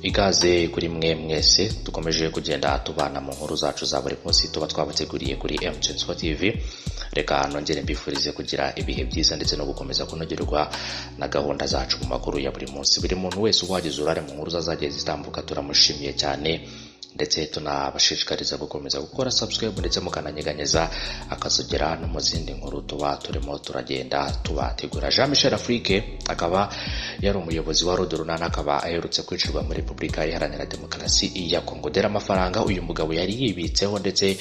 Ikaze kuri mwe mwese dukomeje kugenda tubana mu nkuru zacu za buri munsi tuba twabateguriye kuri M24 TV. Reka nongere mbifurize kugira ibihe byiza ndetse no gukomeza kunogerwa na gahunda zacu mu makuru ya buri munsi. Buri muntu wese uwagize uruhare mu nkuru zagiye zitambuka turamushimiye cyane, ndetse tunabashishikariza gukomeza gukora subscribe ndetse mukananyeganyeza akazogera no mu zindi nkuru tuba turimo turagenda tubategura. Jean Michel Afrique akaba yari umuyobozi wa Rudurunana, akaba aherutse kwicirwa muri Repubulika Iharanira Demokarasi ya Kongo. Dore amafaranga uyu mugabo yari yibitseho ndetse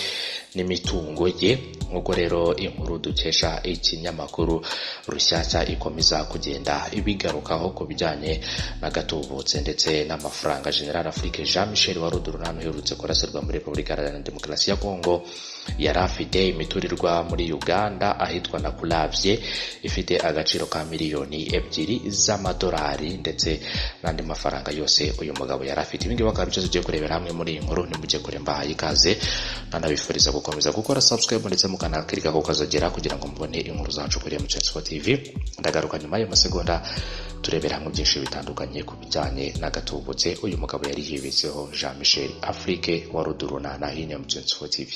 n'imitungo ye, nk'uko rero inkuru dukesha ikinyamakuru Rushyashya ikomeza kugenda ibigarukaho ku bijyanye n'agatubutse ndetse n'amafaranga General Afrique Jean Michel wa Rudurunana uherutse kurasirwa muri Repubulika Iharanira Demokarasi ya Kongo yari afite imiturirwa muri Uganda ahitwa Nakulabye ifite agaciro ka 2 miliyoni z'amadolari ndetse n'andi mafaranga yose uyu mugabo yari afite. Ibi ngibi bakaba ibyo tugiye kurebera hamwe muri iyi nkuru. Nimujye kure, mbahaye ikaze, nanabifuriza gukomeza gukora subscribe ndetse mukanakirika ku kazogera kugira ngo mubone inkuru zacu kuri M24 TV. Ndagaruka nyuma y'amasegonda turebera hamwe byinshi bitandukanye ku bijyanye n'agatubutse uyu mugabo yari yibitseho, Jean Michel Afrique wa Rudurunana hino M24 TV.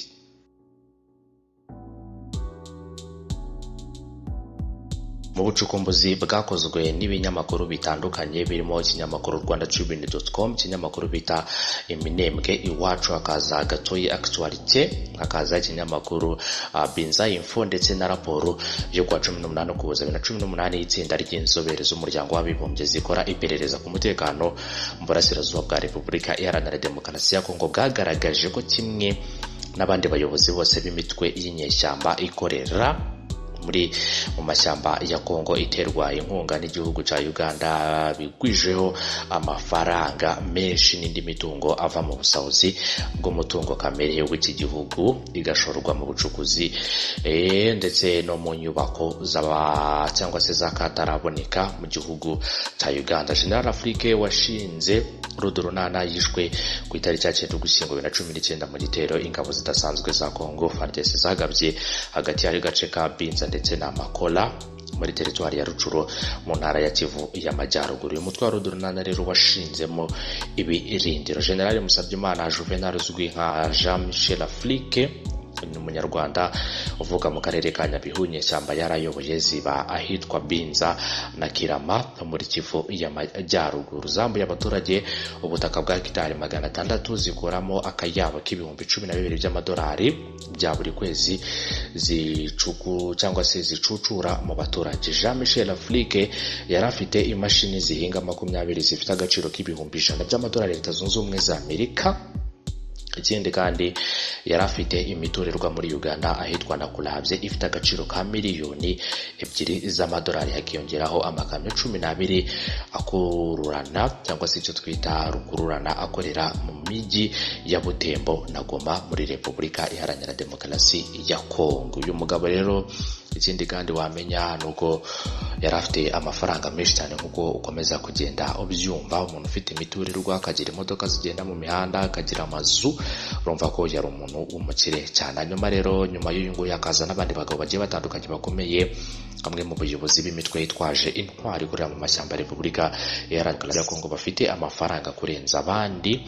Mu bucukumbuzi bwakozwe n'ibinyamakuru bitandukanye birimo ikinyamakuru Rwanda Tribune.com, ikinyamakuru bita Iminembwe Iwacu, hakaza Gatoyi Actualité, hakaza ikinyamakuru Binza Info, ndetse na raporo yo kuwa 18 Ukuboza 2018 y'itsinda ry'inzobere z'Umuryango w'Abibumbye zikora iperereza ku mutekano mu burasirazuba bwa Repubulika Iharanira Demokarasi ya Kongo, bwagaragaje ko kimwe n'abandi bayobozi bose b'imitwe y'inyeshyamba ikorera muri mu mashyamba ya Kongo iterwa inkunga n'igihugu cya Uganda bigwijeho amafaranga menshi n'indi mitungo ava mu busahuzi bw'umutungo kamere w'iki gihugu, igashorwa mu bucukuzi ndetse no mu nyubako z'aba cyangwa se z'akataraboneka mu gihugu cya Uganda. General Afrique washinze Rudurunana yishwe ku itariki ya 9 Ugushyingo 2019 mu gitero ingabo zidasanzwe za Kongo FARDC zagabye hagati y'agace ka Binza ndetse na Makola muri teritwari ya Rucuro mu ntara ya Kivu y'Amajyaruguru. Uyu mutwe wa Rudurunana rero washinzemo ibirindiro. General Musabyimana Juvenal uzwi nka Jean Michel Afrique ni umunyarwanda uvuka mu karere ka Nyabihu. Inyeshyamba yarayoboye ziba ahitwa Binza na Kirama muri Kivu y'Amajyaruguru, zambuye abaturage ubutaka bwa hegitari 600, zikuramo akayabo k'12,000 by'amadolari bya buri kwezi zicuku cyangwa se zicucura mu baturage. Jean Michel Afrique yari afite imashini zihinga 20 zifite agaciro k'100,000 by'amadolari Leta Zunze Ubumwe za Amerika. Ikindi kandi yari afite imiturirwa muri Uganda ahitwa Nakulabye ifite agaciro ka 2 miliyoni z'amadolari, hakiyongeraho amakamyo 12 akururana cyangwa se icyo twita rukururana akorera mu mijyi ya Butembo na Goma muri Repubulika Iharanira Demokarasi ya Kongo. Uyu mugabo rero, ikindi kandi wamenya ni uko yari afite amafaranga menshi cyane, nk'uko ukomeza kugenda ubyumva. Umuntu ufite imiturirwa, akagira imodoka zigenda mu mihanda, akagira amazu, urumva ko yari umuntu w'umukire cyane. Hanyuma rero nyuma y'uyu nguyu hakaza n'abandi bagabo bagiye batandukanye bakomeye, bamwe mu bayobozi b'imitwe yitwaje intwari ikorera mu mashyamba ya Repubulika Iharanira ya Kongo bafite amafaranga kurenza abandi.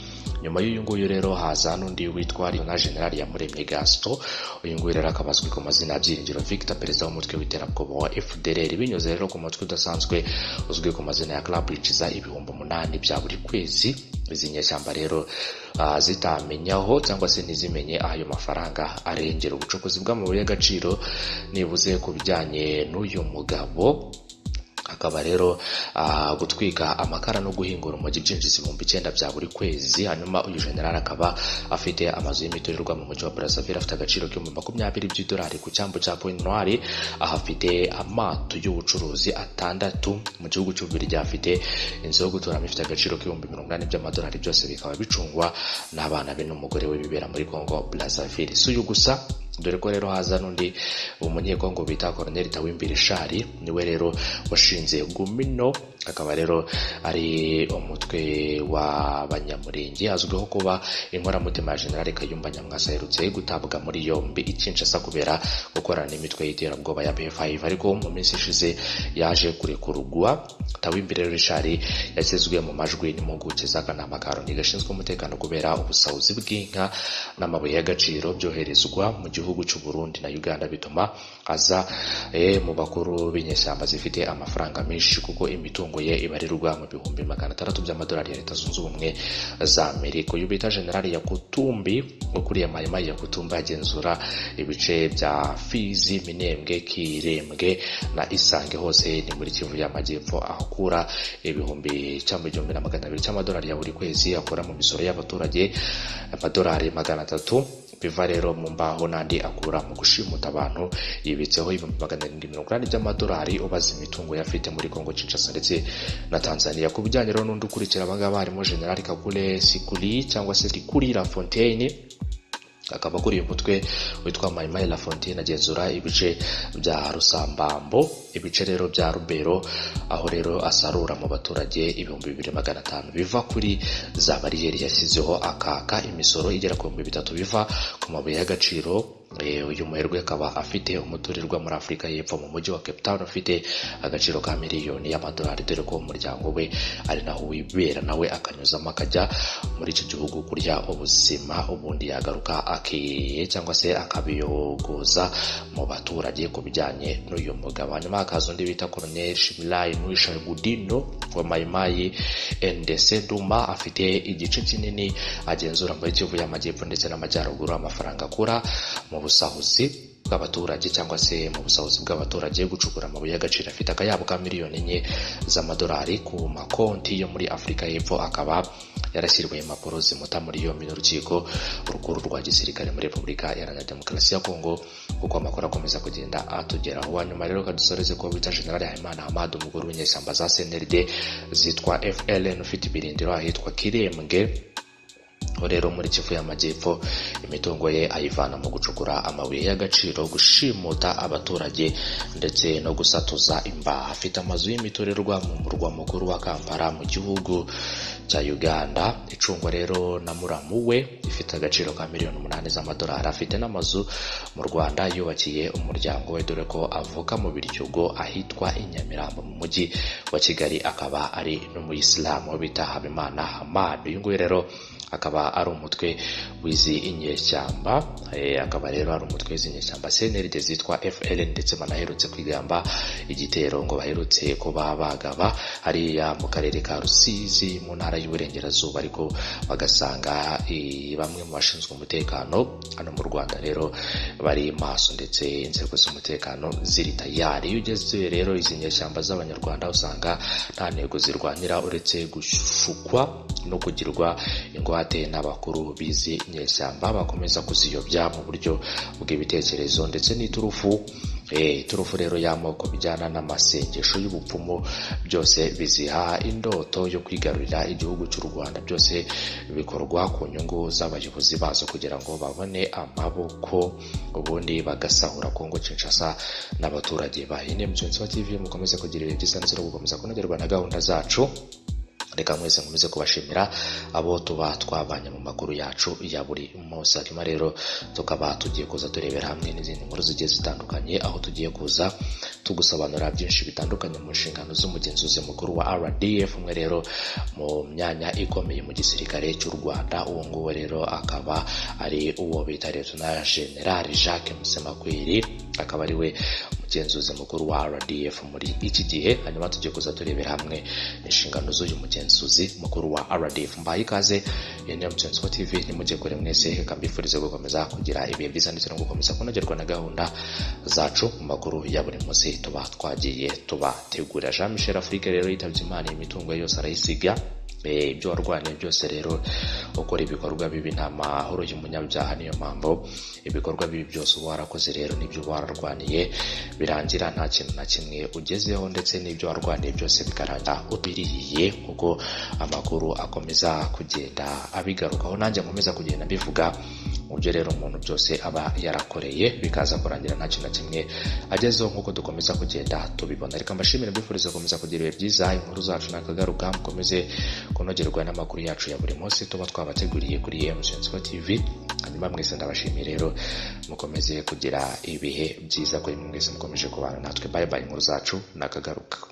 Nyuma y'uyu nguyu rero haza n'undi witwa na General Yamuremye Gaston. Uyu nguyu rero akaba azwi ku mazina ya Byiringiro Victor, perezida w'umutwe w'iterabwoba wa FDLR, binyuze rero ku mutwe udasanzwe uzwi ku mazina ya Club, yinjiza 8000 bya buri kwezi. Izi nyeshyamba rero zitamenyaho cyangwa se ntizimenye aho ayo mafaranga arengera. Ubucukuzi bw'amabuye y'agaciro nibuze ku bijyanye n'uyu mugabo, akaba rero gutwika amakara no guhingura urumogi byinjiza 9000 bya buri kwezi. Hanyuma uyu general akaba afite amazu y'imiturirwa mu mujyi wa Brazzaville afite agaciro k'20,000 by'idolari ku cyambu cya Pointe Noire, aho afite amato y'ubucuruzi atandatu. Mu gihugu cy'Ububiligi afite inzu yo guturamo ifite agaciro k'80,000 by'amadolari, byose bikaba bicungwa n'abana be n'umugore we bibera muri Congo Brazzaville. Si uyu gusa, dore ko rero haza n'undi umunyekongo bita Colonel Tawimbiri Shari, niwe rero washinze Gumino. Akaba rero ari umutwe w'Abanyamurenge, azwiho kuba inkoramutima ya General Kayumba Nyamwasa, aherutse gutabwa muri yombi i Kinshasa kubera gukorana n'imitwe y'iterabwoba ya B5, ariko mu minsi ishize yaje kurekurwa. Tawimbire Richard yashyizwe mu majwi n'impuguke z'akanama ka Loni gashinzwe umutekano kubera ubusahuzi bw'inka n'amabuye y'agaciro byoherezwa mu gihugu cy'u Burundi na Uganda, bituma aza mu bakuru b'inyeshyamba zifite amafaranga menshi, kuko imitungo ye ibarirwa mu 600,000 by'amadolari ya Leta Zunze Ubumwe za Amerika. Uyu bita General Yakutumbi ukuriye Mayimayi Yakutumbi agenzura ibice bya Fizi, Minembwe, Kirembwe na Isange, hose ni muri Kivu y'Amajyepfo, ahakura ibihumbi cyangwa 1,200 cy'amadolari ya buri kwezi akura mu misoro y'abaturage, amadolari 300 biva rero mu mbaho n'andi akura mu gushimuta abantu. Yibitseho 780,000 by'amadolari ubaza imitungo yafite muri Kongo Kinshasa ndetse na Tanzania. Ku bijyanye rero n'undi ukurikira abangaba harimo General Kakule Sikuli cyangwa se Sikuli La Fontaine, akaba akuriye umutwe witwa Mayimayi La Fontaine, agenzura ibice bya Rusambambo, ibice rero bya Rubero, aho rero asarura mu baturage 2,500 biva kuri za bariyeri yashyizeho, akaka imisoro igera ku 3,000 biva ku mabuye y'agaciro. Uyu muherwe akaba afite umuturirwa muri Afurika y'Epfo mu mujyi wa Cape Town ufite agaciro ka miliyoni y'amadolari, dore ko umuryango we ari naho wibera, nawe akanyuzamo akajya muri icyo gihugu kurya ubuzima, ubundi yagaruka akiye cyangwa se akabiyogoza mu baturage ku bijyanye n'uyu mugabo. Hanyuma hakaza undi bita Colonel Shimirai Mwisha Gudino wa Mayimayi NDC Duma, afite igice kinini agenzura muri Kivu y'Amajyepfo ndetse n'Amajyaruguru. Amafaranga akura mu busahuzi bw'abaturage cyangwa se mu busahuzi bw'abaturage, gucukura amabuye y'agaciro, afite akayabo ka miliyoni 4 z'amadolari ku makonti yo muri Afurika y'Epfo, akaba yarashyiriwe impapuro zimuta muri yombi n'urukiko rukuru rwa gisirikare muri Repubulika Iharanira Demokarasi ya Kongo, kuko amakuru akomeza kugenda atugeraho. Hanyuma rero kadusoreze ko bita General Habimana Hamad, umukuru w'inyeshyamba za CNLD zitwa FLN, ufite ibirindiro ahitwa Kirembwe rero muri Kivu y'Amajyepfo. Imitungo ye ayivana mu gucukura amabuye y'agaciro, gushimuta abaturage ndetse no gusatuza imbaho. Afite amazu y'imiturirwa mu murwa mukuru wa Kampala mu gihugu cya Uganda, icungwa rero na muramu we, ifite agaciro ka miliyoni 8 z'amadolari. Afite n'amazu mu Rwanda yubakiye umuryango we, dore ko avuka mu Biryogo ahitwa i Nyamirambo mu mujyi wa Kigali, akaba ari n'umuyisilamu bita Habimana Hamad. Uyu nguyu rero akaba ari umutwe w'izi inyeshyamba, akaba rero ari umutwe w'izi nyeshyamba CNLD zitwa FLN, ndetse banaherutse kwigamba igitero ngo baherutse kuba bagaba hariya mu karere ka Rusizi mu ntara y'Uburengerazuba, ariko bagasanga bamwe mu bashinzwe umutekano hano mu Rwanda rero bari maso, ndetse inzego z'umutekano ziri tayari. Iyo ugeze rero izi nyeshyamba z'Abanyarwanda usanga nta ntego zirwanira uretse gushukwa no kugirwa ingwate n'abakuru b'izi nyeshyamba, bakomeza kuziyobya mu buryo bw'ibitekerezo ndetse n'iturufu. Iturufu rero y'amoko bijyana n'amasengesho y'ubupfumu, byose biziha indoto yo kwigarurira igihugu cy'u Rwanda. Byose bikorwa ku nyungu z'abayobozi bazo kugira ngo babone amaboko, ubundi bagasahura Kongo Kinshasa n'abaturage bayo. Ni Mugenzi wa TV, mukomeze kugira ibihe byiza ndetse no gukomeza kunogerwa na gahunda zacu. Reka mwese nkomeze kubashimira abo tuba twabanye mu makuru yacu ya buri munsi. Hanyuma rero tukaba tugiye kuza turebera hamwe n'izindi nkuru zigiye zitandukanye, aho tugiye kuza tugusobanurira byinshi bitandukanye mu nshingano z'umugenzuzi mukuru wa RDF, umwe rero mu myanya ikomeye mu gisirikare cy'u Rwanda. Uwo nguwo rero akaba ari uwo bita Lieutenant General Jacques Musemakweli, akaba ari we mugenzuzi mukuru wa RDF muri iki gihe. Hanyuma tugiye kuza turebera hamwe inshingano z'uyu mugenzuzi mukuru wa RDF. Mbaye ikaze, iyi ni Mugenzi wa TV, nimujye kure mwese. Reka mbifurize gukomeza kugira ibihe byiza ndetse no gukomeza kunogerwa na gahunda zacu mu makuru ya buri munsi tuba twagiye tubategurira. Jean Michel Afrique rero yitabye Imana, imitungo ye yose arayisiga. Ibyo warwaniye byose rero, ukora ibikorwa bibi nta mahoro y'umunyabyaha. Niyo mpamvu ibikorwa bibi byose uba warakoze rero n'ibyo uba wararwaniye birangira nta kintu na kimwe ugezeho, ndetse n'ibyo warwaniye byose bikarangira ubiriye, kuko amakuru akomeza kugenda abigarukaho, nanjye nkomeza kugenda mbivuga Mu byo rero umuntu byose aba yarakoreye bikaza kurangira nta kintu na kimwe agezeho, nk'uko dukomeza kugenda tubibona. Reka mbashimire, mbifuriza gukomeza kugira ibihe byiza. Inkuru zacu nakagaruka, mukomeze kunogerwa n'amakuru yacu ya buri munsi tuba twabateguriye kuri MCN TV. Hanyuma mwese ndabashimiye rero, mukomeze kugira ibihe byiza kuri mwese mukomeje kubana natwe. Bye bye, inkuru zacu nakagaruka.